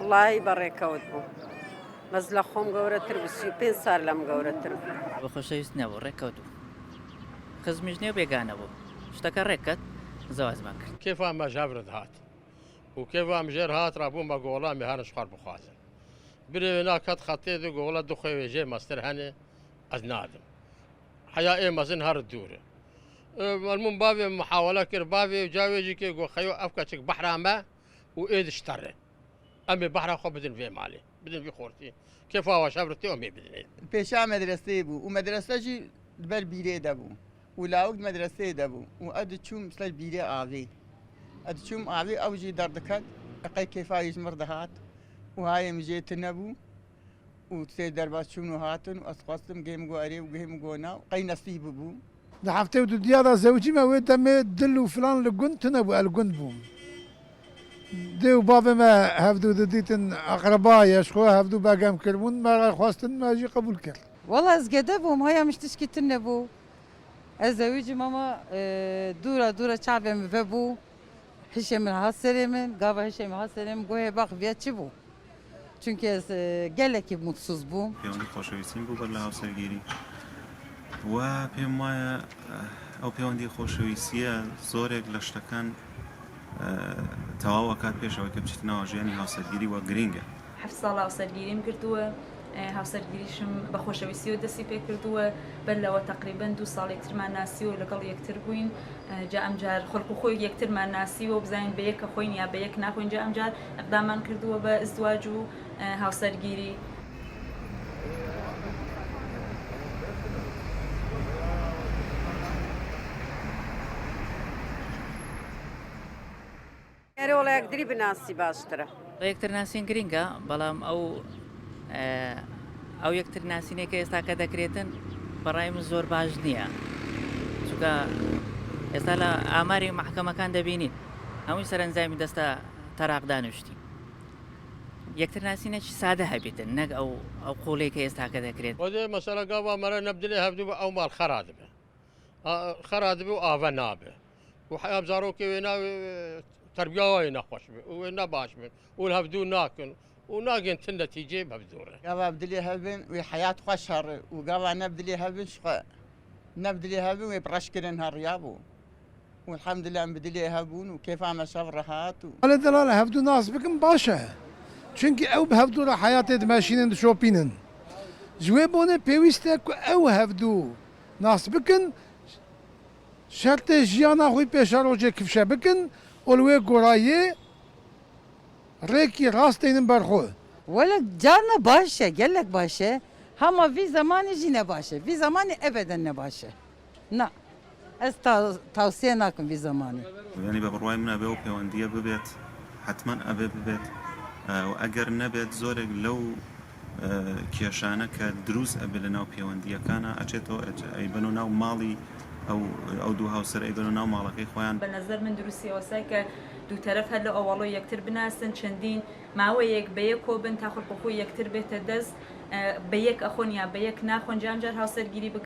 وەڵایی بە ڕێکەوت بوو بەس لە خۆم گەورەتر بوو 35 سال لەم گەورەتر بوو. بە خۆشەویست نەبوو ڕێکەوت بوو خزمیش نیە و بێگانە بوو شتەکە ڕێککەت زەواجمان کرد. کێفا مە ژەڤرد هات و کێفا مژێر هات را بووم بە گۆڵا مێ هەرن شخوار بخوازن برێ وێنا کەت خەتێ دو گۆڵە دو خوێ وێ ژێ مەستر هەنێ ئەز نادم حەیا ئێ مەزن هەر دوورە مەلموم باوێ محاوەلە کرد باوێ و جاوێژی کێ گۆ خەیۆ ئەف کەچک بەحرا مە و ئێ دشتەڕێ ئەمێ بەحرا خۆ بدن vê مالێ بدن vî xortî kêfa we şev tê emê bidinê. Pêşa medreseyê bû û medrese jî di ber bîrê de bû û lawik di medreseyê de bû û ez diçûm ser bîrê avê. Ez diçûm avê ew jî derdiket qey kêfa wî ji min re dihat û hayê min jê tune bû û sê derbas çûn û hatin û ez xwestim gihê min got erê û gihê min got na û qey nesîb bû. Di 72 ya de zewicî me wê demê dil û filan li gund tune bû ez li gund bûm. Dê û bavê me hevdû didîtin eqreba ye ji xwe hevdû begem kiribûn me re xwestin me jî qebûl kir. Wela ez gede bûm haya min ji tişkî tune bû. Ez zewicîm ama dûra dûra çavê min vebû hişê min hat serê min gava hişê min hat serê min guhê bax viya çi bû. Çunkî ez gelekî mutsuz bûm. پەیوەندی خۆشەویستیم بوو بەر لە هاوسەرگیری و پێم وایە ئەو پەیوەندی خۆشەویستیە زۆرێک لە شتەکان تەواو ئەکات پێش ئەوەی کە بچیتە ناو ژیانی هاوسەرگیری وە گرینگە. حەفت ساڵ هاوسەرگیریم کردووە، هاوسەرگیریشم بە خۆشەویستیەوە دەستی پێکردووە، بەر لەوە تەقریبەن دوو ساڵ یەکترمان ناسیوە و لەگەڵ یەکتر بووین، جا ئەمجار خولق و خۆی یەکترمان ناسیوە و بزانین بە یەک ئەخۆین یا بە یەک ناخۆین، جا ئەمجار ئیقدامان کردووە بە ئزدواج و هاوسەرگیری. ئەرێ وەڵا یەکتری بناسی باشترە. یەکتر ناسین گرینگە بەڵام ئەو ئەو یەکتر ناسینەی کە ئێستاکە دەکرێتن بەڕای من زۆر باش نییە چونکە ئێستا لە ئاماری مەحکەمەکان دەبینین هەمووی سەرەنجامی دەستە تەراق دانیشتین یەکتر ناسینێکی سادە هەبێتن نەک ئەو ئەو قوڵەی کە ئێستاکە دەکرێت. خودێ مەسەلە گاوا مەرە نەبدلێ هەڤدوو بە ئەو ماڵ خەرا دبێ خەرا دبێ و ئاڤە نابێ و حەیام زارۆکێ وێ نا تەربیا وایە نەخۆش بێ و وێ نە باش بن و هەڤدوو ناکن و ناگەن تن نەتیجەی هەڤدوو ڕێ. گاوا بدلێ هەڤن وێ حەیات خوەش هەڕێ و گاوا نەبدلێ هەڤن شخە نەبدلێ هەڤن وێ بڕەش کرن هەڕیا بوو و الحمدللە ئەم بدلێ هەبوون و کێفا مە شەڤ ڕەهات و. بەڵێ دەلال هەڤدوو ناس بکن باشە چونکی ئەو bi hevdû re heyatê dimeşînin dişopînin. Ji wê bonê pêwîst e ku ew hevdû nas bikin Şertê jiyana xwe pêşerojê kifşe bikin û li wê gorayê rêkî rast tênin ber xwe. Wele carna baş e, gelek baş e, hema vî zemanê jî ne baş e. Vî zemanê ebeden ne baş e. Na, ez tawsiye nakim vî zemanê. یانی بە بڕوای من ئەبێ ئەو پەیوەندییە ببێت، حەتمەن ئەبێ ببێت و ئەگەر نەبێت زۆرێک لەو کێشانە کە دروست ئەبێ لە ناو پێوەندییەکانا ئەچێتەوە ئەیبەنەوە ناو ماڵی ئەو ئەو دوو هاوسەرە ئەیبەنەوە ناو ماڵەکەی خۆیان. بە نەزەر من دروستی ئەوەسە کە دوو تەرەف هەر لە ئەوەڵۆ یەکتر بناسن چەندین ماوەیەک بە یەکۆ بن تا خولق و خوی یەکتر بێتە دەست بە یەک ئەخۆن یا بە یەک ناخۆن جام جار هاوسەرگیری بکەن.